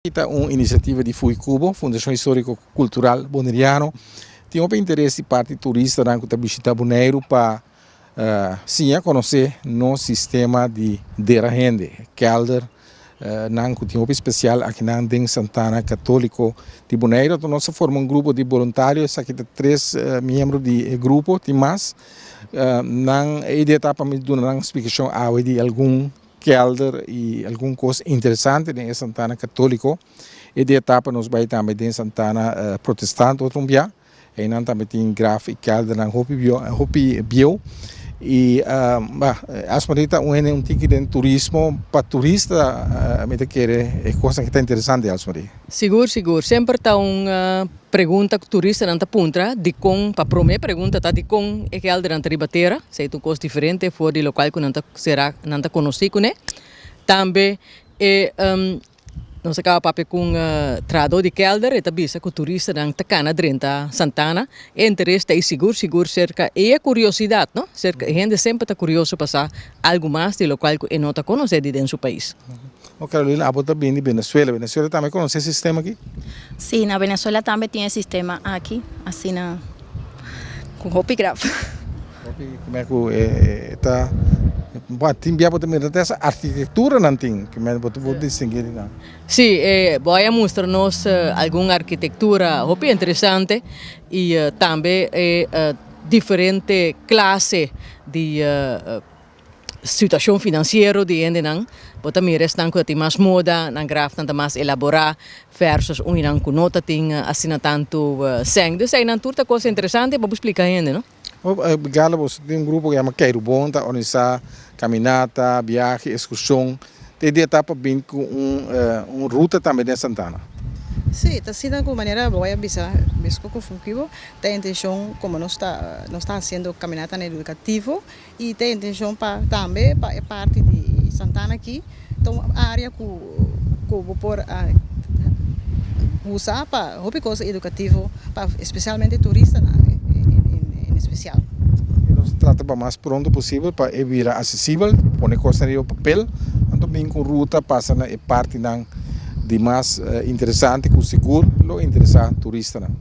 Ta un inisiativa di FuHiKuBo, Fundashon Históriko Kultural Boneriano. Tin hopi interes di parti turistanan ku ta bishitá Boneiru pa siña konosé nos sistema di dera hende, kelder nan ku tin hopi spesial akinan den Santana Katóliko di Boneiru. Anto nos a forma un grupo di boluntario, esaki ta tres miembro di e grupo, tin mas. Nan e idea ta pa mi duna nan splikashon awe di algun kelder i algun kos interesante den e Santana Katóliko. E di etapa nos bai tambe den Santana Protestant otro un bia. Einan tambe tin graf i keldernan hopi hopi bieu. I bah, Asmarie ta un hende un tiki den turismo. Pa turista mi ta kere e kosnan ki ta interesante, Asmarie. Sigur, sigur. Semper ta un pregunta ku turistanan ta puntra, dikon, pa promé pregunta ta dikon e keldernan ta riba tera, esei ta un kos diferente for di lokual ku nan ta sera, nan ta konosí kuné. Tambe e nos a kaba papia ku un trahadó di kelder, e ta bisa ku turistanan ta kana drenta Santana, e interes ta ei sigur sigur serka e kuriosidat, no, serka e hende semper ta kurioso pa sa algu mas di lokual ku e no ta konosé di den su pais. O Carolina, abo ta bini di Venezuela. Venezuela tambe conoce e sistema aki? Si, na Venezuela tambe tin e sistema aki, asina cu hopi graf. Hopi, kimen cu e ta, bo tin bia bo ta mira ta esa architectura nan tin, kimen bo ta por distingui di nan. Si, e boy a mustra nos algun architectura hopi interesante y tambe e diferente clase di Situashon finansiero di hendenan, bo ta mira esnan ku ta tin mas moda, nan grafnan ta mas elaborá versus unnan ku no ta tin asina tantu sèn. Dus einan tur ta kos interesante pa bo splika hende, no? Gala, bo tin un grupo ku yama Keirubon, ta organisá kaminata, biahe, ekskurshon. Ta e dia ta pa bin ku un ruta tambe den Santana. Sí, ta asina ku manera bo a bisa mesku ku Funkibo, ta e intenshon komo nos ta nos ta hasiendo kaminatanan edukativo I ta e intencion pa tambe pa e parti di Santana aki ta un area cu cu bo por usa pa hopi cosa educativo pa especialmente turistanan en especial. Y nos ta trata pa mas pronto posibel pa e bira accesibel, pone cosnan riba papel, anto bin cu ruta pasa na e partinan di mas interesante cu sigur lo interesa turistanan.